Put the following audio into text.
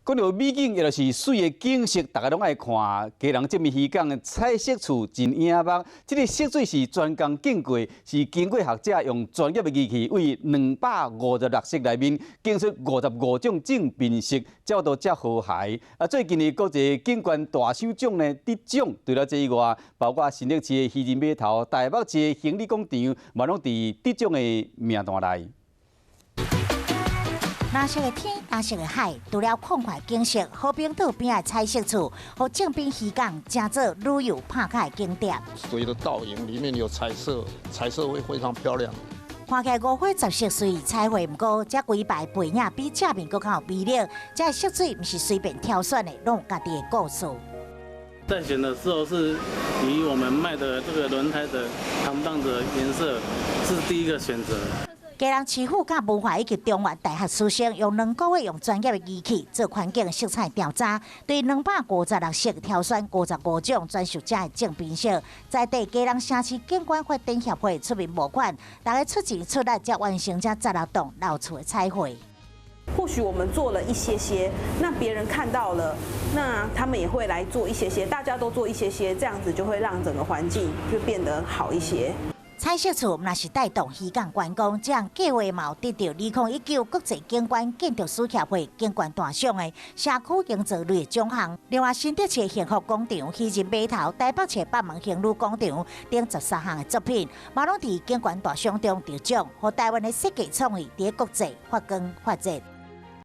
講到美景，也就是媠的景色，大家攏愛看。基隆正濱漁港的彩色厝真穎目，這个色水是專工揀過，是經過學者用專業的儀器，為256色內面揀出55種正濱色，才都遮和諧。啊，最近的國際景觀大賞獎呢得獎，除了這以外，包括新竹市的漁人碼頭、台北市的興利廣場，嘛攏佇得獎的名單內。藍色的天，藍色的海，除了曠闊景色，和平島邊的彩色厝，予正濱漁港成做旅遊拍卡的景點。水的倒影裡面有彩色，彩色會非常漂亮。看起來五花十色媠彩繪，毋過這規排背影比正面閣較有魅力。這色水毋是隨便挑選的，攏有家己的故事。在選的時候是以我們賣的這個輪胎的扛棒的顏色是第一個選擇。基隆市府佮文化以及中原大學師生用2個月用專業的儀器做環境色彩調查，對256色挑選55種專屬遮的正濱色。在地基隆城市景觀發展協會出面募款，大家出錢出力，才完成這16棟老厝的彩繪。或許我們做了一些些，那別人看到了，那他們也會來做一些些，大家都做一些些，這樣子就會讓整個環境就變得好一些。彩色厝若是帶動漁港觀光，這項計劃嘛有得著2019國際景觀建築師協會景觀大賞的社區營造類獎項。另外，新竹市幸福廣場、漁人碼頭、台北市北門興旅廣場等13項的作品，嘛攏佇景觀大賞中得獎，予台灣的設計創意佇國際發光發熱。